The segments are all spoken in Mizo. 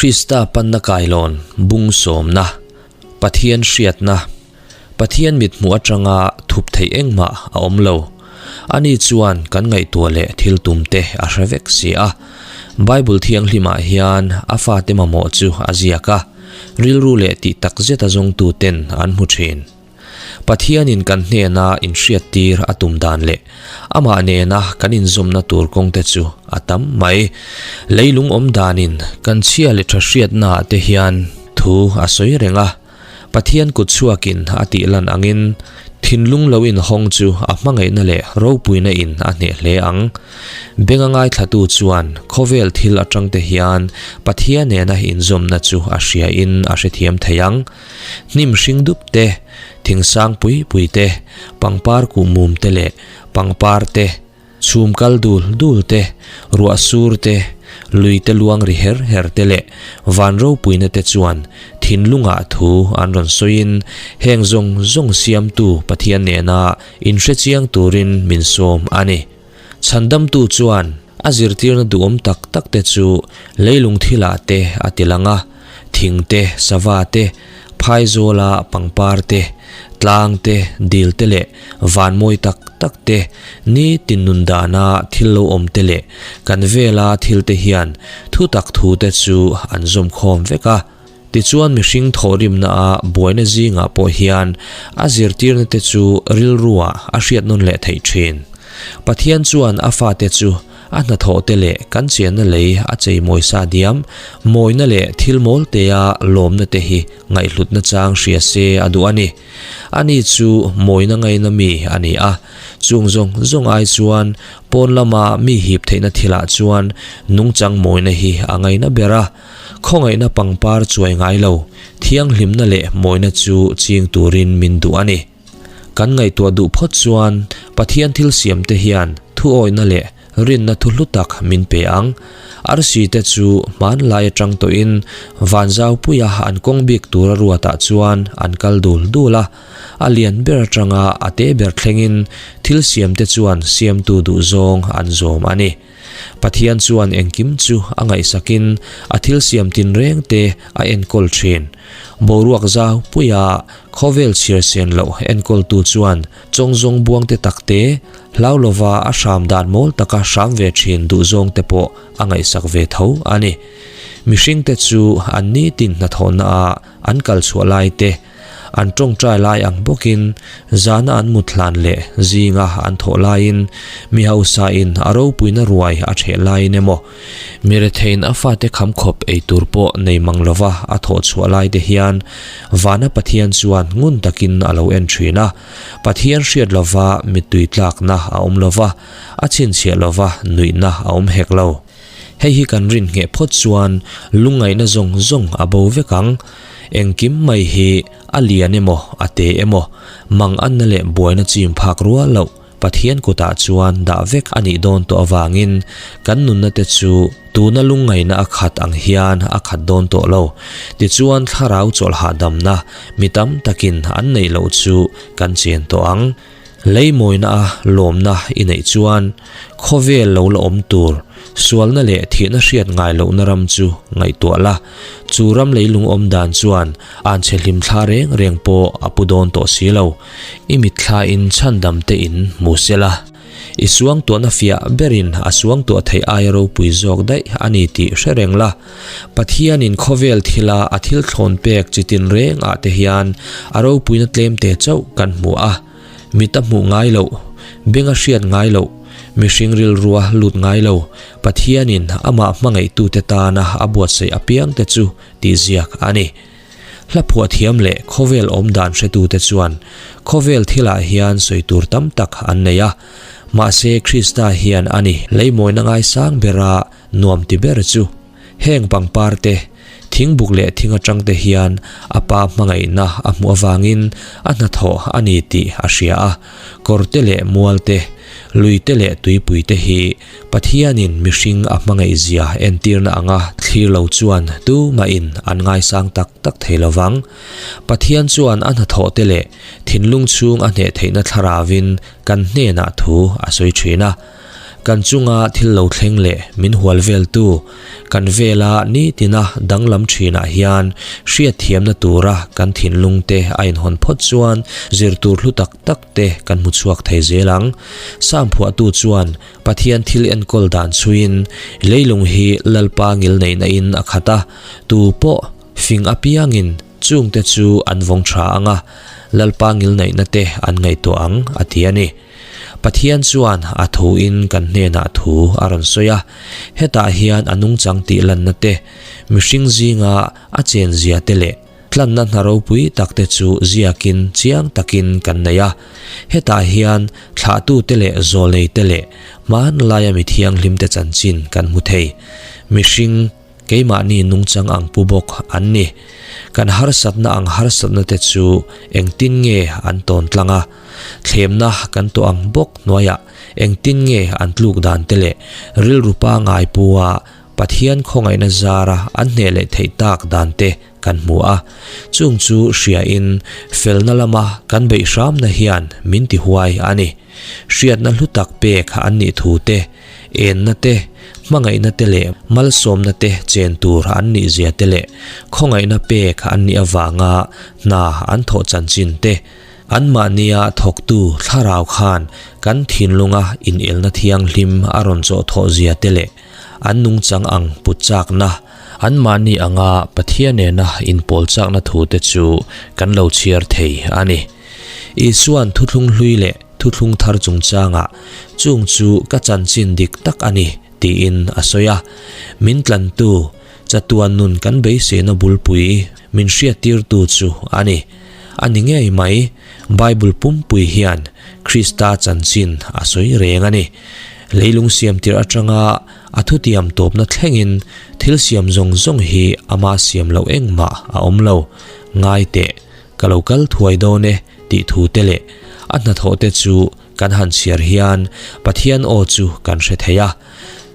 Krista panna kailawn bung sawmna, Pathian hriatna, Pathian mithmuh atanga thup theih engmah a awm lo. Ani chuan kan ngaihtuah leh thil tum te a hre vek si a. Bible thianghlimah hian a fate mamawh chu a ziak a, rilru leh tih takzeta zawngtuten an hmu thin. Pathianin kan hnena inhriattir a tum dan leh amah nena kan inzawmna tur kawngte chu a tam mai. Leilung awm danin kan chhia leh tha hriatnaah te hian thu a sawi reng a. Pathian kut chhuakin a tih lan angin thinlung lo inhawng chu a hmangaihna leh ropuina in a hneh hle ang. Benga ngaithlatu chuan khawvel thil atangte hian Pathian nena inzawmna chu a hriain a hrethiam thei ang. Hnim hring dup te, thing sang pui pui te, pangpar kuh mum te leh pangpar te, chhum kal dul dul te, ruah sur te, lui te luang ri her her te leh van ropuina te chuan thinlungah thu an rawn sawiin heng zawng zawng siamtu Pathian nena inhrechiang turin min sawm a ni. Chhandamtu chuan a zirtirna duhawm tak tak te chu leilung thilah te a ti lang a, thing te, sava te, phaizawla pangpar te, tlang te, dil te leh van mawi tak tak te, nitin nun dana thil lo awm te leh kan vela thil te hian thutak thu te chu an zawmkhawm vek a. Tichuan mihring thawhrimna a buaina zingah pawh hian a zirtirna te chu rilruah a hriat nawn leh theih thin. Pathian chuan a fate chu a hnathawh te leh kan chianna lei a cheimawi sa diam, mawina leh thil mawl tea lawmna te hi ngaihhlutna chang hria se a duh a ni. Ani chu mawina ngaina mi a ni a, chung zawng zawng ai chuan pawn lama mi hip theihna thilah chuan nungchang mawina hi a ngaina ber a. Khawngaihna pangpar chuai ngai lo, thianghlimna leh mawina chu ching turin min duh a ni. Kan ngaihtuah duh phawt chuan Pathian thil siamte hian thuawihna leh rinna thu hlu tak min pe ang. Arsi te chu hmanlai atang tawhin van zaupuia an kawng bik tura ruatah chuan an kal dul dul a, a lian ber atanga a te ber thlengin thil siamte chuan siamtu duhzawng an zawm a ni. Pathian chuan engkim chu a ngaihsakin a thil siam tinreng te a enkawl thin. Boruak zau puia khawvel chhiar sen loh enkawltu chuan chawngzawng buang te tak te, hlau lova a hram dan mawl taka hram ve thin duhzawng te pawh a ngaihsak ve tho a ni. Mihring te chu an nitin hnathawhna ah an kal chhuah lai te, An tawngtai lai ang bawkin zana an mut hlan leh zinga an thawh laiin mi hausain a ropuina ruai a theh laiin emaw, mi retheiin a fate kham khawp ei tur pawh nei mang lova a thawh chhuah lai te hian vana Pathian chuan ngun takin a lo en thin a. Pathian hriat lova mittui tlakna a awm lova, a chhinchhiah lova nuihna a awm hek lo. Hei hi kan rin ngheh phawt chuan lungngaihna zawng zawng a bo vek ang. Engkim mai hi a lian emaw a te emaw, mang anna leh buaina chim phak rual loh Pathian kutah chuan dah vek a nih dawn tawh avangin kan nunna te chu tuna lungngaihna a khat ang hian a khat dawn tawh lo. Tichuan thlarau chawlh hahdamna mi tam takin an neih loh chu kan chen tawh ang. Leimawina a lawmna i neih chuan khawvel lo la awm tur sualna leh thihna hriat ngai lohna ram chu ngaihtuah la, chu ram leilung awm dan chuan an chhe hlim thla reng reng pawh a pu dawn tawh si lo. I mitthla in chhandam te in hmu se la. I suangtuahna fiah berin a suangtuah theih aia ropui zawk daih a ni tih hre reng la. Pathianin khawvel thila a thil thlawn pek chi tinreng ah te hian a ropuina tlem te chauh kan hmu a, mit a hmuh ngai loh, beng a hriat ngai loh, mihring rilrua lut ngai lo, Pathianin amah hmangaihtute tana a buatsaih apiang te chu tih ziak a ni. Hla phuah thiam leh khawvel awm dan hretute chuan khawvel thilah hian sawi tur tam tak an nei a, mahse Krista hian a ni leimawina ngaisang bera Nuam ti ber chu heng pangpar te, thingbuk leh thing atang te hian a pa hmangaihna a hmuh avangin a hnathawh a ni tih a hria a, kawr te leh mual te, lui te leh tuipui te hi Pathianin mihring a hmangaihzia entirna anga thlir lo chuan tumahin an ngaisang tak tak thei lovang. Pathian chuan a hnathawh te leh thinlung chhung a hneh theihna thlaravin kan hnenah thu a sawi thin a. Kan chunga thil lo thleng leh min hual veltu kan vela nitina danglam thinah hian hriatthiamna tura kan thinlungte a inhawn phawt chuan zir tur hlu tak tak te kan hmu chhuak thei zel ang. Sam phuahtu chuan Pathian thil enkawl dan chhuiin leilung hi Lalpa ngilneihna in a khat a, tu pawh fing apiangin chungte chu an vawng tha ang a, Lalpa ngilneihna te an ngaihtuah ang a ti a ni. Pathian chuan a thu in kan hnenah thu a rawn sawi a, hetah hian a nungchang tih lanna te, mihring zinga a chenzia te leh tlanna hna ropui tak te chu ziakin chiang takin kan nei a. Hetah hian thlahtute leh zawlneite leh hmanlaia mi thianghlimte chanchin kan hmu thei. Mihring. Keimahni nungchang ang pu bawk an ni. Kan harsatna ang harsatna te chu engtin nge an tawn tlang a? Thlemna kan tawh ang bawk hnuaiah engtin nge an tluk dan te leh rilru pangngai pu a Pathian khawngaihna zara an hneh leh theih tak dan te kan hmu a. Chung chu hriain felna lama kan beih hramna hian min ti huai a ni. Hriatna hlu tak pek an nih thu te, enna te, hmangaihna te leh malsawmna te chen tur an nih zia te leh khawngaihna pek an nih avanga hna an thawh chanchin te, anmahnia thawktu thlarau khan kan thinlunga inelna thianghlim a rawn chawh thawh zia te leh an nungchang ang put chakna, anmahni anga Pathian nena inpawl chakna thu te chu kan lo chhiar thei a ni. Isua'n thuthlung hlui leh thuthlung thar chungchangah, Chung chu ka chanchin dik tak a ni, tiin a sawi a. Min tlantu, chatuan nun kan beiseina bulpui min hriattirtu chu a ni. A ni ngei mai, Bible pumpui hian Krista chanchin a sawi reng a ni. Leilung siamtir atanga a thutiam tawpna thlengin thil siam zawng zawng hi ama siam loh engmah a awm lo. Ngai teh. Ka lo kal thuai dawn e tih thu te leh a hnathawh te chu kan han chhiar hian Pathian aw chu kan hre thei a.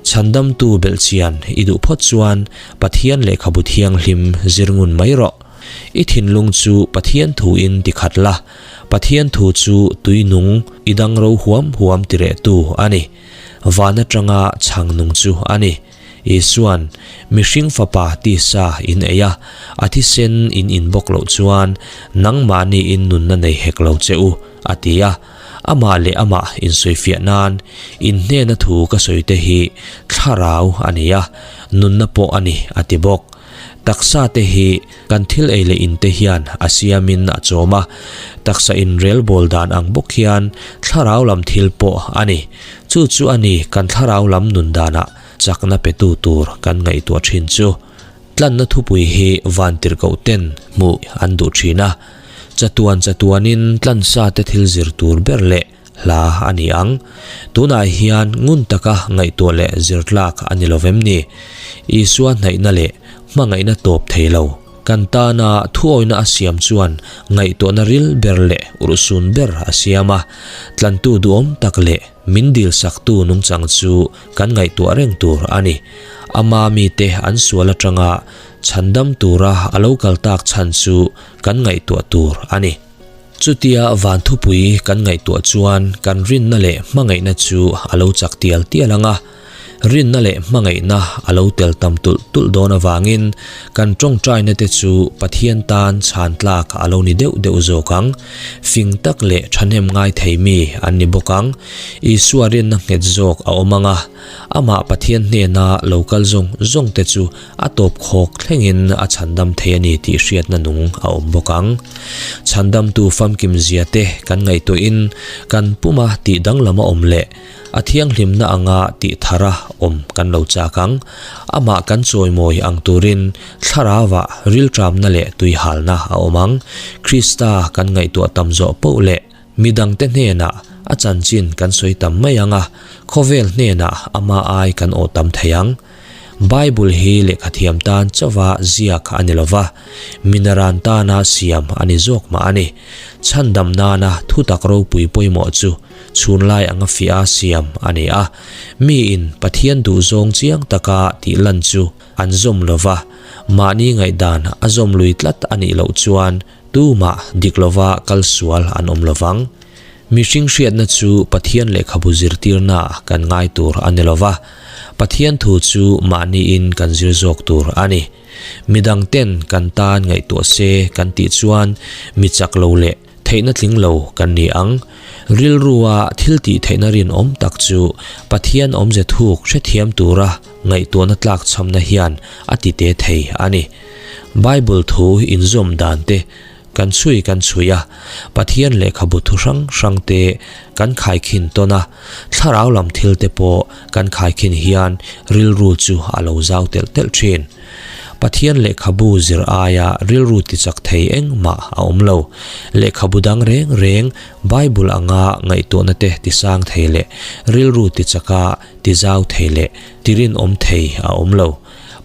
Chhandamtu belhchian i duh phawt chuan Pathian lehkhabu thianghlim zir ngun mai rawh. I thinlung chu Pathian thuin ti khat la, Pathian thu chu tui nung i dang ro huam huam ti rehtu a ni. Van atanga chhang nung chu a ni. Isua'n, Mihring Fapa tisa in ei a, a thisen in in bawk loh chuan nangmahniin nunna nei hek lo che u, a ti a. Amah leh amah insawifiah nan, In hnena thu ka sawi te hi thlarau a ni a, nunna pawh a ni, a ti bawk. Taksa te hi kan thil ei leh in te hian a siamin a chawm a, taksa inrelbawl dan ang bawk hian thlarau lam thil pawh a ni. Chu chu a ni kan thlarau lam nun danah chakna petu tur kan ngaihtuah thin chu. Tlanna thupui hi vantirhkoh ten hmuh an duh thin a, chatuan chatuanin tlansa te thil zir tur ber leh hla a ni ang. Tunah hian ngun taka ngaihtuah leh zir tlak a ni lovem ni? Isua hnaihna leh hmangaihna tawp thei lo. Kan tana thuawina a siam chuan ngaihtuahna ril ber leh urhsun ber a siam a, tlantu duhawm tak leh min dilsaktu nungchang chu kan ngaihtuah reng tur a ni. Ama mite an sual atanga chhandam tura a lo kal tak chhan chu kan ngaihtuah tur a ni. Chutia van thupui kan ngaihtuah chuan kan rinna leh hmangaihna chu a lo chak tial tial ang a, rinna leh hmangaihna a lo tel tam tulh tulh dawn avangin kan tawngtaina te chu Pathian tan chhan tlak a lo ni deuh deuh zawk ang. Fing tak leh thahnem ngai thei mi an ni bawk ang. Isua rinna nghet zawk a awm ang a, amah Pathian hnena lo kal zawng zawng te chu A tawp khawk thlengin a chhandam thei a ni tih hriatna nung a awm bawk ang. Chhandamtu famkim zia te kan ngaihtuahin kan puma tih danglam a awm leh a thianghlimna anga tih thara awm kan lo chak ang. Amah kan chawimawi ang turin thlarauah rilṭamna leh tuihalna a awm ang. Krista kan ngaihtuah tam zawh poh leh midangte hnenah a chanchin kan sawi tam mai ang a, khawvel hnenah ama ai kan awh tam thei ang. Bible hi lehkhathiam tan chauha ziak a ni lova, minaran tana siam a ni zawk mah a ni. Chhandam nana thutak ropui pawimawh chu chhunlai anga fiah a siam a ni a. Miin Pathian duhzawng chiang taka tih lan chu an zawm lova, mahni ngaihdan a zawm lui tlat a nih loh chuan tumah dik lova kal sual an awm lovang. Mihring hriatna chu Pathian lehkhabu zirtirnaah kan ngai tur a ni lo va, Pathian thu chu mahniin kan zir zawk tur a ni. Midang ten kan tan ngaihtuah se kan tih chuan mi chak lo leh theihna tling lo kan ni ang. Rilrua thil tih theihna rinawm tak chu Pathian awmze thuk hrethiam tura ngaihtuahna tlakchhamna hian a ti te thei a ni. Bible thu inzawm dan te Kan chhui kan chhui a, Pathian lehkhabu thu hrang hrang te kan khaikhin tawn a, thlarau lam thil te pawh kan khaikhin hian rilru chu a lo zau telh telh thin. Pathian lehkhabu zir aia rilru tichak thei engmah a awm lo. Lehkhabu dang reng reng Bible anga ngaihtuahna te tisang thei leh rilru tichaka tizau thei leh tirinawm thei a awm lo.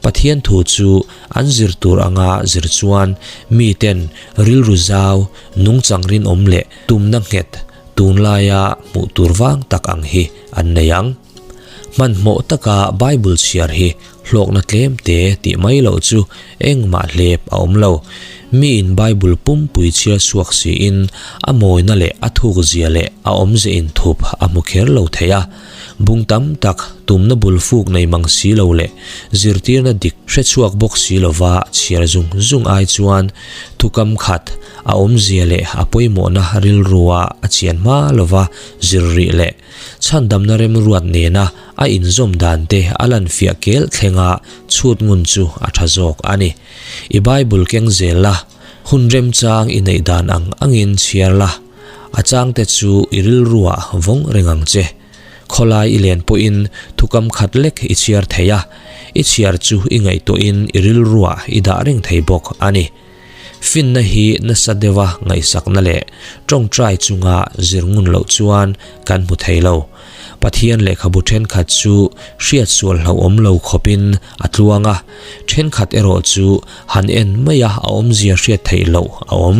Pathian thu chu an zir tur anga zir chuan miten rilru zau, nungchang rinawm leh tumna nghet tunlaia hmuh tur vang tak ang hi an nei ang. Hmanhmawh taka Bible chhiar hi hlawkna tlem te tih mai loh chu engmah hlep a awm lo. Miin Bible pumpui chhiar chhuak siin a mawina leh a thukzia leh a awmze inthup a hmu kher lo thei a. Bung tam tak tumna bul fuk nei mang si lo leh zirtirna dik hre chhuak bawk si lova chhiar zung zung ai chuan thukam khat a awmzia leh a pawimawhna rilrua a chian hma lova zir rih leh chhandamna remruat nena a inzawm dan te a lan fiah kel thlenga chhut ngun chu a tha zawk a ni. I Bible keng zel la, hun remchang i neih dan ang angin chhiar la. A changte chu i rilruah vawng reng ang che. Khawlai i len pawhin thukam khat lek i chhiar thei a, i chhiar chu i ngaihtuahin i rilruah i dah reng thei bawk a ni. Finna hi nasa deuha ngaihsakna leh tawngtai chunga zir ngun loh chuan kan hmu thei lo. Pathian lehkhabu thenkhat chu hriat sual hlauhawm lo khawpin a tluang a, thenkhat erawh chu han en mai a a awmzia hriat theih loh a awm.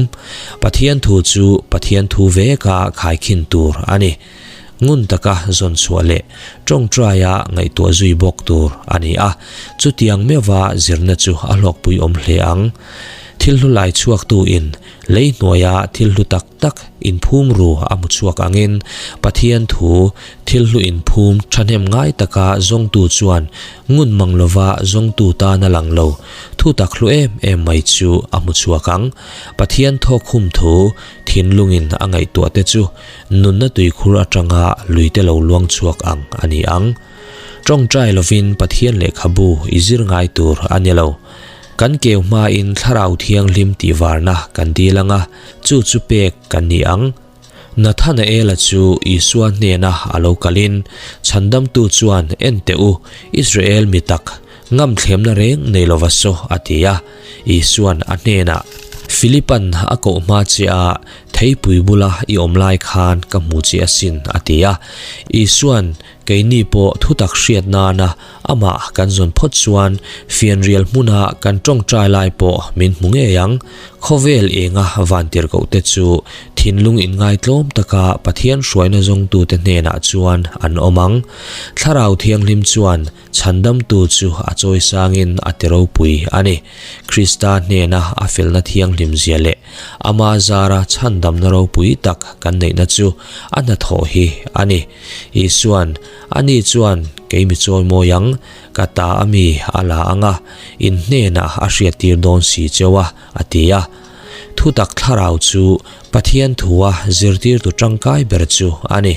Pathian thu chu Pathian thu veka khaikhin tur a ni. Ngun taka zawn chhuah leh tawngtaia ngaihtuah zui bawk tur a ni a, chutiang meuha zirna chu a hlawkpui awm hle ang. Thil hlu lai chhuaktu in lei hnuaia thil hlu tak tak inphum ru a hmu chhuak angin Pathian thu thil hlu inphum thahnem ngai taka zawngtu chuan ngun mang lova zawngtu tan a lang lo thu tak hlu em em mai chu a hmu chhuak ang. Pathian thawkkhum thu thinlungin a ngaihtuah te chu nunna tuikhur atanga luite lo luang chhuak ang a ni ang. Tawngtai lovin Pathian lehkhabu i zir ngai tur a ni lo. Kan keu hmain Thlarau Thianghlim tihvarna kan dil ang a, chu chu pek kan ni ang. Nathanaela chu Isua hnena a lo kalin, Chhandamtu chuan, En teh u, Israel mi tak, ngamthlemna reng nei lova saw, a ti a. Isuan a hnenah, Philipan a koh hma che a, theipui bula i awm lai khan ka hmu che asin, a ti a. Isuan, Keini pawh thutak hriat nana amah kan zawn phawt chuan fianrial hmuna kan tawngtai lai pawh min hmu ngei ang. Khawvel enga vantirhkohte chu thinlung inngaitlawm taka Pathian hruaina zawngtute hnenah chuan an awm ang. Thlarau Thianghlim chuan chhandamtu chu a chawisangin a ti ropui a ni. Krista hnena a felna thianghlim zia leh ama zara chhandamna ropui tak kan neihna chu a hnathawh hi a ni. Isuan, Ani chuan kei mi chawi mawi ang, ka ta a mi a la ang a, in hnenah a hriattir dawn si cheu a, a ti a. Thutak thlarau chu Pathian thua zirtirtu tangkai ber chu a ni.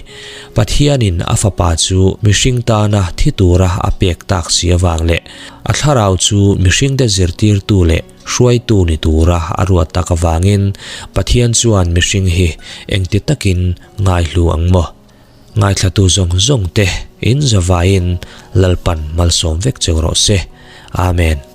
Pathianin a Fapa chu mihring tana thi tura a pek tak si avang leh a thlarau chu mihringte zirtirtu leh hruaitu ni tura a ruat tak avangin Pathian chuan mihring hi engti takin Ngaihlu ang maw? Ngaithlatu zawng zawng te in zavaiin Lalpan malsawm vek cheu rawh se. Amen.